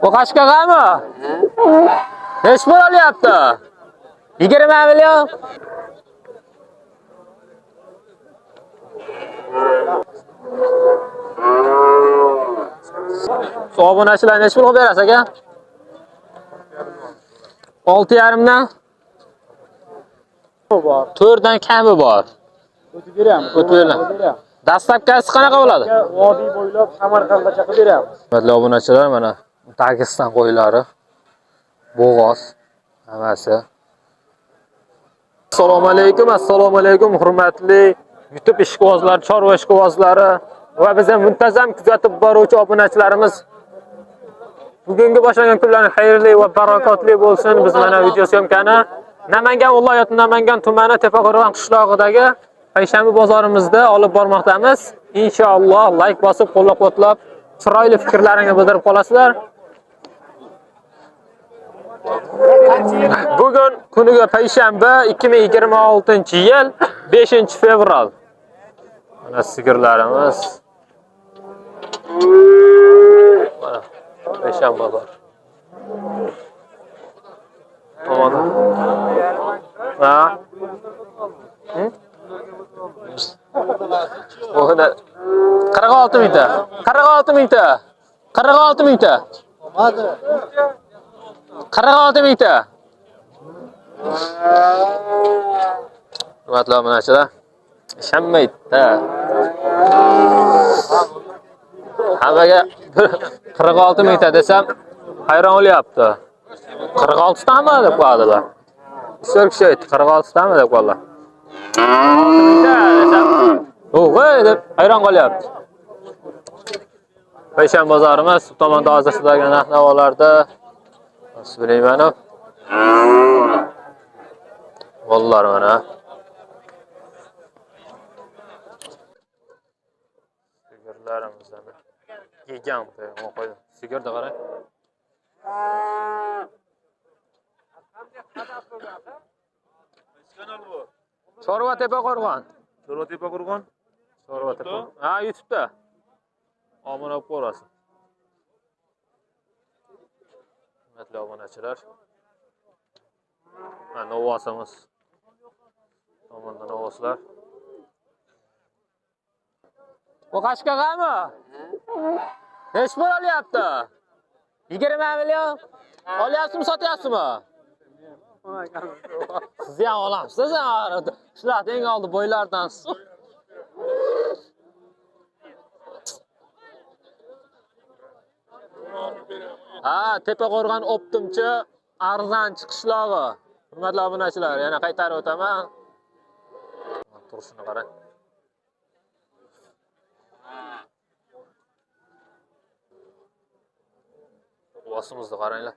Bu Qashqag'ami? Nechi pul olyapti? 20 million. Obunachilar nechi pul berasiz aka? 6,5 dan bor. 4 dan kami bor. O'tib beramiz. O'tib beramiz. Dastlabkisi qanaqa bo'ladi? Vodiy bo'ylab Samarqandgacha qilib beramiz. Hurmatli obunachilar, mana Dageston qo'ylari, bo'g'oz hammasi. Assalomu alaykum, assalomu alaykum hurmatli YouTube ishqibozlari, chorva ishqibozlari va bizni muntazam kuzatib boruvchi obunachilarimiz. Bugungi boshlangan kunlar xayrli va barakotli bo'lsin. Biz mana video syomkani Namangan viloyati Namangan tumani Tepaqo'rg'on qishlog'idagi payshanba bozorimizda olib bormoqdamiz. Inshaalloh like bosib, qo'llab-quvvatlab, chiroyli fikrlaringizni bildirib qolasizlar. Bugun kuniga payshanba 2026-yil 5-fevral. Mana sigirlarimiz. Mana payshanba bozor. Tomoni. Ha? O'hna 46 mingta. 46 mingta. 46 mingta. 46 mingta. Hurmatli obunachilar, ishonmaydi-da. Hammaga 46 mingta desam hayron bo'lyapti. 46 tami deb qo'yadilar. 3 kishi aytdi, 46 tami deb qo'ydilar. 46 mingta desam, "O'g'ay" deb hayron qolyapti. Payshanba bozorimiz bu tomonda hozir sizlarga narx-navolarda bilmayman. Mollar mana. Sigirlarimiz mana. Gigant qo'ydi. Sigirni qarang. Chorva Tepaqo'rg'on. Chorva Tepaqo'rg'on? Chorva Tepa. Ha, YouTube'da. Obuna bo'lib ko'rasiz. Hurmatli obunachilar. Mana novvosimiz. Tomonda novvoslar. Bu Qashqag'ami? Nechi pul olyapti? 20 million. Olyapsizmi, sotyapsizmi? Sizni ham olamiz. Siz ham shularni eng oldi bo'ylardansiz. Ha, Tepaqo'rg'on optimchi arzonchi qishlog'i. Hurmatli obunachilar, yana qaytarib o'taman. Turishini qarang. Quvvasimizni qaranglar.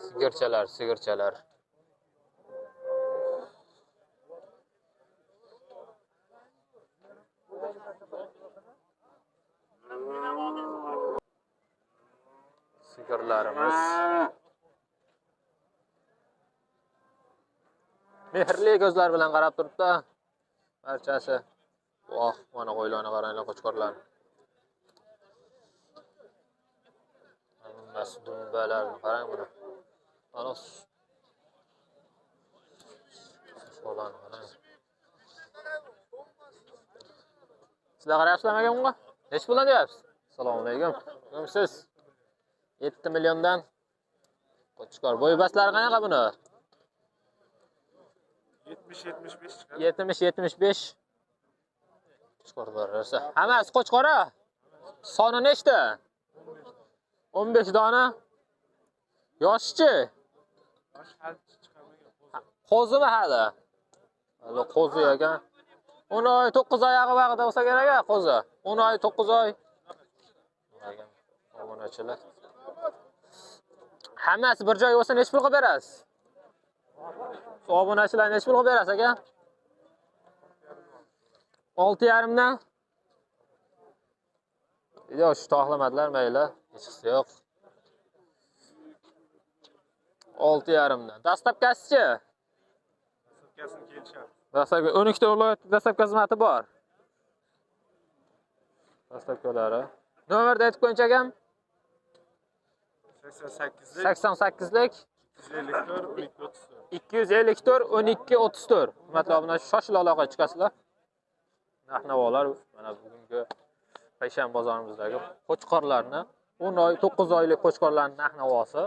Sigirchalar, sigirchalar. Sigirlarimiz. Mehrli ko'zlar bilan qarab turibdi. Barchasi. Voh, mana qo'ylarni qaranglar, qo'chqorlarni. Hammasi dumbalarni qarang buni. Mana so'larni qarang. Sizlar qarayapsizlarmi aka bunga? Necha puldan deyapsiz? Assalomu alaykum. Kimsiz? 7 milliondan. Qo'chqor. Bo'y bastlari qanaqa buni? 70-75 chiqadi. 70-75. Qo'chqorlar rosa. Hammasi qo'chqor-a? Soni nechta? 15 dona. Yoshichi? Qo'zimi hali? Hali qo'zi ekan. 10 oy 9 oy vaqtida bo'lsa kerak-a, qo'zi. 10 oy 9 oy. Obunachilar. Hammasi bir joyga bo'lsa necha pul qilib berasiz? Obunachilar necha pul qilib berasiz aka? 6,5 dan. Yo'q, shu to'xlamadilar, mayli, hechqisi yo'q. 6,5 dan. Dastlabkasichi? Dastlabkasini kelishamiz. Dastlabki 12 ta viloyatda dastlabki xizmati bor. Dastlabkilari. Nomerni aytib qo'yingchi akam. 88lik 88lik 254 12 34. 254 12 34. Hurmatli obunachi, shoshil aloqaga chiqasizlar. Narx-navolar mana bugungi payshanba bozorimizdagi qo'chqorlarni 10 oy, 9 oylik qo'chqorlarning narx-navosi.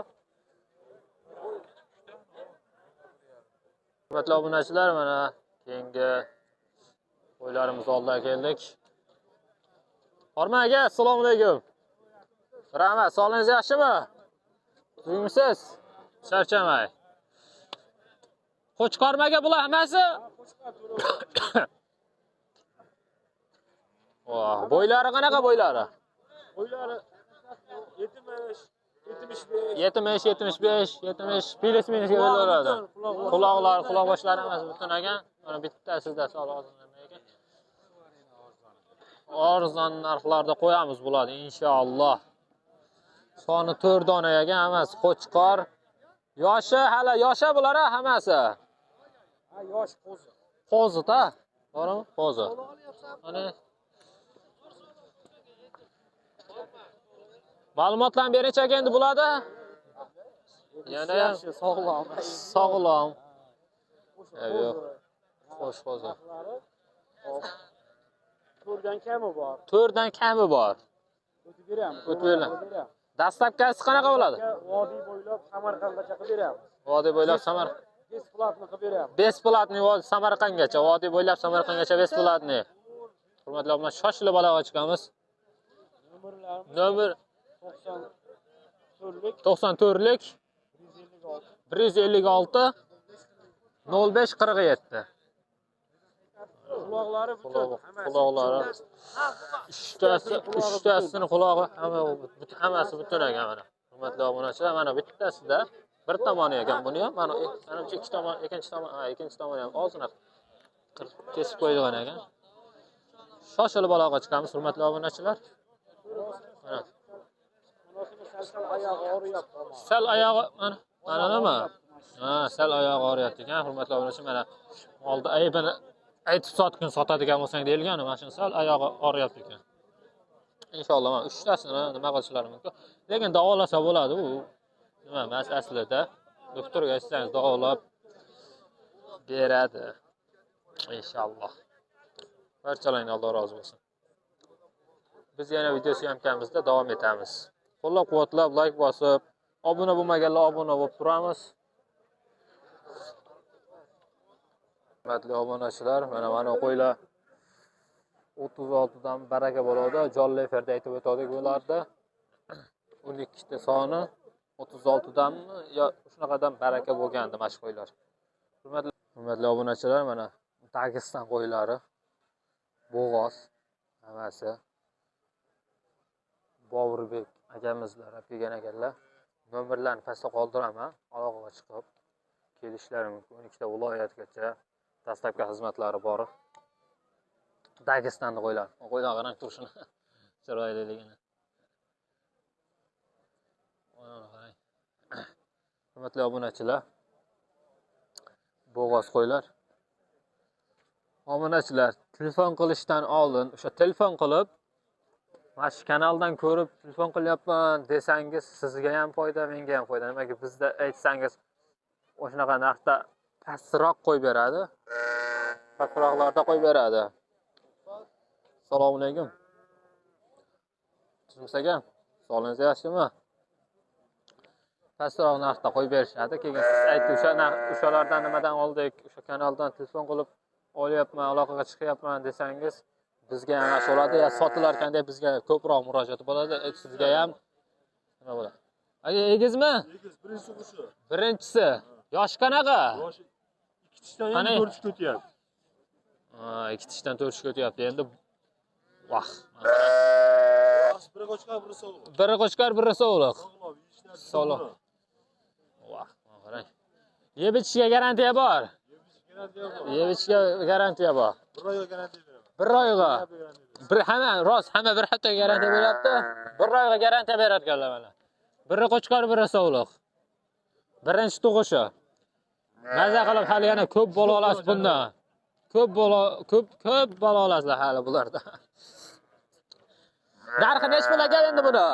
Hurmatli obunachilar, mana keyingi qo'ylarimiz oldiga keldik. Horman aka, assalomu alaykum. Rahmat, sog'ligingiz yaxshimi? Tuzukmisiz? Charchamay. Qo'chqormi aka bular hammasi? Voh, bo'ylari qanaqa bo'ylari? Bo'ylari 70, 75. 70, 75, 70 plyus minusga bo'laveradi. Quloqlar, quloq boshlari hammasi butun ekan. Mana bittasida sal ozgina nima ekan. Arzon narxlarda qo'yamiz bularni inshaalloh. Soni 4 dona ekan, hammasi qo'chqor. Yoshi hali yosha bular hammasi. Ha, yosh qo'zi. Qo'zi-da. To'g'rimi? Qo'zi. Mana ma'lumotlarni beringchi aka endi bo'ladi. Yana yaxshi, sog'lom. Sog'lom. Yo'q. Xo'sh, qo'zi. 4dan kami bor. 4dan kami bor. O'tib beramiz. O'tib beramiz. Dastlabkisi qanaqa bo'ladi? Vodiy bo'ylab Samarqandgacha qilib beramiz. Vodiy bo'ylab Samarqand. Besplatni qilib beramiz. Besplatni Samarqandgacha, vodiy bo'ylab Samarqandgacha besplatni. Hurmatli obunachilar, shoshilib aloqaga chiqamiz. Nomerlarimiz Nomer 94lik 94lik 156 156 05 47. Quloqlari butun. Quloqlari uchtasini qulog'i hammasi butun ekan mana. Hurmatli obunachilar, mana bittasida bir tomoni ekan buni ham, mana manimcha ikki tomon, ikkinchi tomon, ha, ikkinchi tomoni ham ozgina kesib qo'yilgan ekan. Shoshilib aloqaga chiqamiz, hurmatli obunachilar. Mana. Sal oyog'i mana, mana nima? Ha, sal oyog'i og'riyapti ekan, hurmatli obunachilar, mana oldi aybini aytib sotgin, sotadigan bo'lsang deyilgan, mana shuni sal oyog'i og'riyapti ekan. Inshaalloh mana uchtasini nima qilishlari mumkin. Lekin davolasa bo'ladi u. Nima emas aslida. Doktorga aytsangiz davolab beradi. Inshaalloh. Barchalaringdan Alloh rozi bo'lsin. Biz yana video syomkamizda davom etamiz. Qo'llab-quvvatlab, like bosib, obuna bo'lmaganlar obuna bo'lib turamiz. Hurmatli obunachilar, mana qo'ylar 36 dan baraka bo'ladi. Jonli efirda aytib o'tdik bularda. 12 ta soni 36 danmi yo shunaqadan baraka bo'lgandi mana shu qo'ylar. Hurmatli obunachilar, mana Dageston qo'ylari, bo'g'oz hammasi. Boburbek akamizlar olib kelgan ekanlar. Nomerlarni pastda qoldiraman, aloqaga chiqib kelishlari mumkin. 12 ta viloyatgacha dastlabki xizmatlari bor. Dagestonda qo'ylar. Qo'ylar qarang turishini, chiroyliligini. Mana qarang. Hurmatli obunachilar, bo'g'oz qo'ylar. Obunachilar, telefon qilishdan oldin o'sha telefon qilib mana shu kanaldan ko'rib telefon qilyapman desangiz sizga ham foyda, menga ham foyda. Nimaga bizda aytsangiz o'shanaqa narxda pastroq qo'yib beradi. Pastroqlarda qo'yib beradi. Assalomu alaykum. Tuzukmisiz aka? Sog'ligingiz yaxshimi? Pastroq narxda qo'yib berishadi. Keyin siz aytdi o'sha o'shalardan nimadan oldik, o'sha kanaldan telefon qilib olyapman, aloqaga chiqyapman desangiz bizga ham yaxshi bo'ladi, ya sotilar ekan deb bizga ko'proq murojaat bo'ladi, sizga ham nima bo'ladi. Aka, egizmi? Egiz, birinchisi o'sha. Birinchisi. Yoshi qanaqa? Yoshi 2 tishdan endi 4 tishga o'tyapti. Ha, 2 tishdan 4 tishga o'tyapti. Endi vah. Biri qo'chqor, biri sog'liq. Biri qo'chqor, biri sog'liq. Sog'lom, Sog'lom. Vah, qarang. Yeb ichishga garantiya bor. Yeb ichishga garantiya bor. Bir oyga garantiya beraman. Bir oyga. Bir hamma rost, hamma bir haftaga garantiya beryapti. Bir oyga garantiya berar ekanlar mana. Biri qo'chqor, biri sog'liq. Birinchi tug'ishi. Maza qilib hali yana ko'p bola olasiz bundan. Ko'p bola, ko'p bola olasizlar hali bularda. Narxi nechi pul aka endi buni?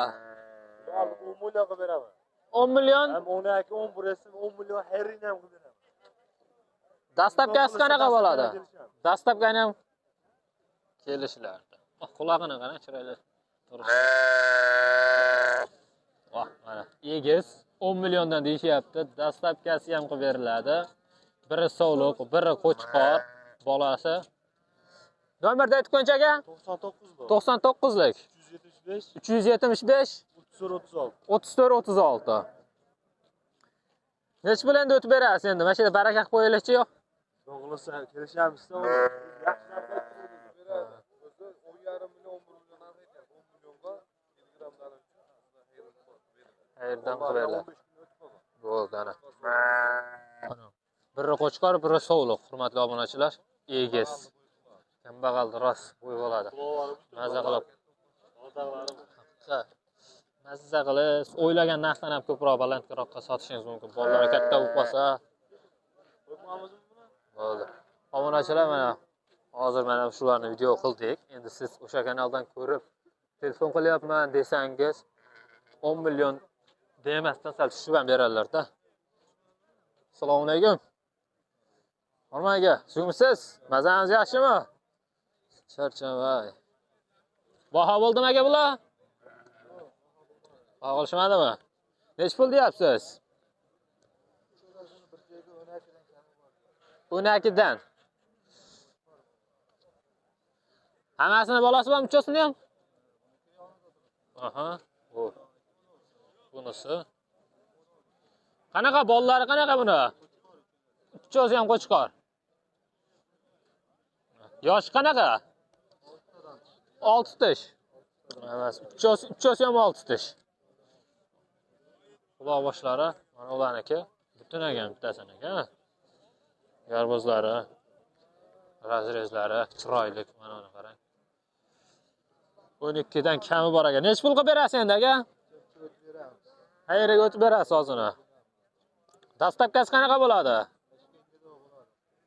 10 million qilib beraman. 10 million. Ham 12, 11 10 million xayrini ham qilib beraman. Dastavkasi qanaqa bo'ladi? Dastavkani ham kelishilardi. Oh, qulog'ini qarang, chiroyli turishi. Voh, mana egiz 10 milliondan deyishyapti. Dastavkasi ham qilib beriladi. Biri sovliq, biri qo'chqor bolasi. Nomerda aytib qo'yingchi aka. 99 bu. 99lik. 375 375 34 36. 34 36. Nechi pul endi o'tib berasiz endi? Mana shu yerda baraka qilib qo'yaylikchi yo'q? To'g'risi kelishamiz-da. Yaxshi narx Beradi. O'zi 10,5 million, 11 million narx aytyapti. 10 millionga telegramdan Qayerdan qilib beriladi? 15 kun o'tib qolgan. Bo'ldi ana. Biri qo'chqor, biri sovliq, hurmatli obunachilar. Egiz. Kambag'al rost bo'y bo'ladi. Maza qilib. Ha. Mazza qilib, o'ylagan narxdan ham ko'proq balandroqqa sotishingiz mumkin. Bolalar katta bo'lib qolsa. Bo'ldi. Obunachilar, mana hozir mana shularni video qildik. Endi siz o'sha kanaldan ko'rib telefon qilyapman desangiz 10 million demasdan sal tushib ham beradilar-da. Assalomu alaykum. Orman aka, suvmisiz? Mazangiz yaxshimi? Charchamay. Baho bo'ldimi aka bular? Baho qilishmadimi? Nechi pul deyapsiz? 12 dan. Hammasini bolasi bormi, uchasini ham? Aha, bu. Bunisi. Qanaqa bolalari qanaqa buni? Uchosi ham qo'chqor. Yoshi qanaqa? 6 tish. Emas, uchosi ham 6 tish. Quloq boshlari mana ularniki, butun ekan bittasiniki, ha? Garbuzlari, razrezlari chiroyli, mana uni qarang. 12 dan kami bor ekan. Nechi pul qilib berasiz endi aka? Qayerga o'tib berasiz hozirni? Dastavkasi qanaqa bo'ladi?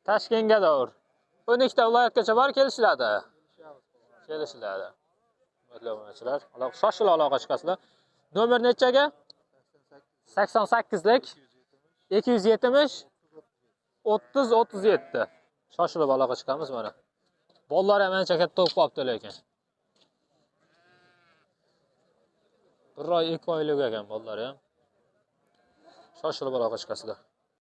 Toshkentga davr. 12 ta viloyatgacha bor kelishiladi. Kelishiladi. Hurmatli obunachilar, shoshil aloqa chiqasizlar. Nomer necha aka? 88lik 270 30 37. Shoshilib aloqa chiqamiz mana. Bolalar ham ancha katta bo'lib qolibdi lekin. 1 oy 2 oylik ekan bolalar ham. Shoshilib aloqa chiqasizlar.